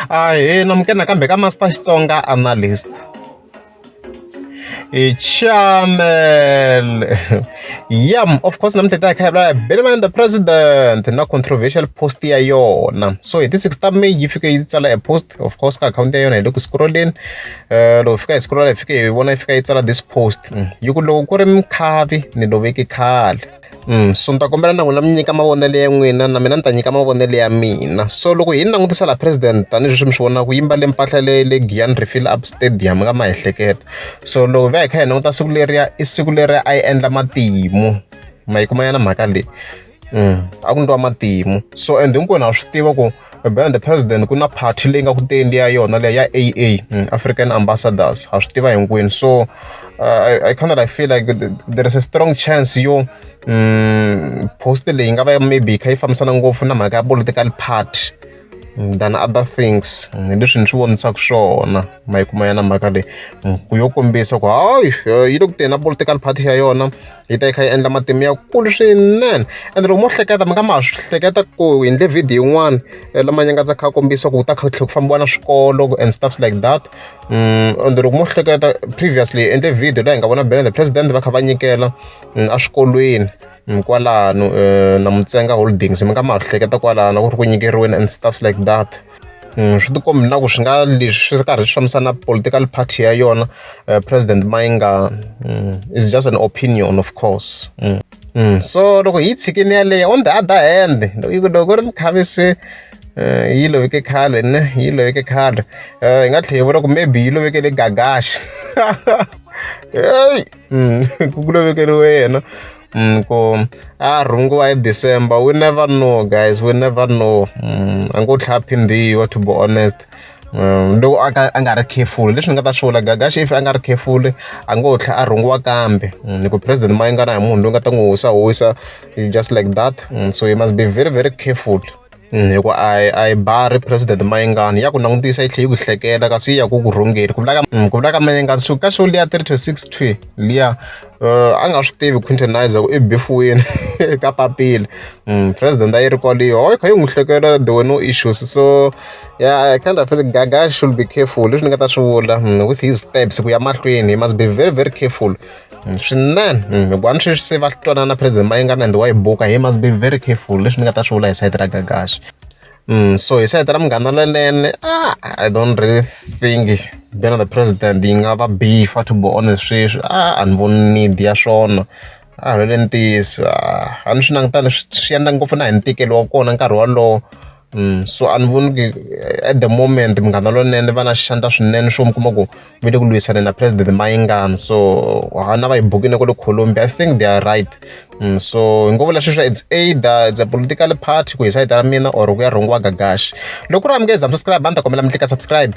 Ahee, namukela nakambe ka Master Xitsonga Analyst i channel. Yeah, of course, namuntlha hi ta hi kha hi vulavula hi Benny the President na controversial post ya yona. So hi ti 6 ta May yi fike yi tsala e post, of course, ka akhawunti ya yona. Hi le ku scrolleni, loko fika hi scrolla, hi fike hi vona yi fika yi tsala this post, yi ku loko ku ri mikhavi ni loveke khale. So ni ta kombela na n'wina mi nyika mavonelo ya n'wina, na mina ni ta nyika mavonelo ya mina. So loko hi langutisa la president, tanihileswi mi swi vonaka, yi mbale mpahla leyi le Giyani Refill Up Stadium nga ma ehleketa. So loko va hi kha hi languta siku leriya, i siku leri a yi endla matimu, ma yi kuma yana mhaka leyi. A ku endliwa matimu. So and hinkwenu ha swi tiva ku Benny the President ku na party leyi nga ku teni ya yona leya ya AA, African Ambassadors, ha swi tiva hinkwenu. So I kind of like feel like there is a strong chance yo post leyi nga va maybe yi kha yi fambisana ngopfu na mhaka ya political party than other things. Hi leswi ni swi vonisaka swona, ma yi kuma yana mhaka leyi, ku yo kombisa ku hayi, yi le ku teni na political party ya yona, yi ta yi kha yi endla matimu ya kulu swinene. And loko mo hleketa, mi nga ma ha swi hleketa ku hi endle video yin'wana lama nyangaza kha kombisa ku ta kha tlhela ku fambiwa na swikolo and stuffs like that. And loko mo hleketa, previously hi endle video laha hi nga vona Benny the President va kha va nyikela eswikolweni kwalano na Mutsenga Holdings. Mi nga ma ha hleketa kwalano ku ri ku nyikeriweni and stuffs like that. Swi tikombi na ku swi nga leswi swi ri karhi swi fambisana na political party ya yona, President Mayengani. Is just an opinion, of course. So loko hi yi tshikini yaleyo, on the other hand, loko ku ri mikhavisi yi loveke khale, ne yi loveke khale, hi nga tlhela hi vula ku maybe yi lovekele Gagashi. Hey, ku lovekeriwe yena, ku a rhungiwa hi December. We never know, guys, we never know. A ngo tlhela phindhiwa, to be honest. Loko a ka a nga ri careful, leswi ni nga ta swi vula, Gagashi, if a nga ri careful, a ngo tlhela a rhungiwa kambe, hi ku President Mayengani a hi munhu loyi nga ta n'wi wisa wisa just like that. So he must be very, very careful, hi ku a yi bari President Mayengani ya ku langutisa, yi tlhela yi ku hlekela, kasi yi ya ku ku rhungeni. Ku vula ka Mayengani so ka show liya 3 to 6 twi liya, a nga swi tivi Quintonizer ku i bifiwini ka papila. President a yi ri kwaliyo, yi kha yi n'wi hlekela, there were no issues. So yeah, I kind of feel Gaga should be careful, leswi ni nga ta swi vula, with his steps ku ya mahlweni. He must be very, very careful swinene, hikuva ni sweswi se va twanana na President Mayengani and wa yi buka. He must be very careful, leswi ni nga ta swi vula hi sayiti ra Gagashi. So hi sayiti ra Munghana Lonene, ah, I don't really think Benny the President yi nga va beef, to be honest. Sweswi a ni voni need ya swona, a really ntiyiso. A ni swi langutani swi endla ngopfu na hi ntikelo wa kona nkarhi wolowo. So a ni voni ku at the moment Munghana Lonene va na xandla swinene swo mi kuma ku va le ku lwisaneni na President Mayengani. So na va yi bukini kwale Colombia, I think they are right. So hi ngo vula sweswo, it's either it's a political party ku hi sayiti ra mina or ku ya rhungiwa Gagashi. Loko ku ri amukeza subscribe, a ni ta kombela mi tlika subscribe.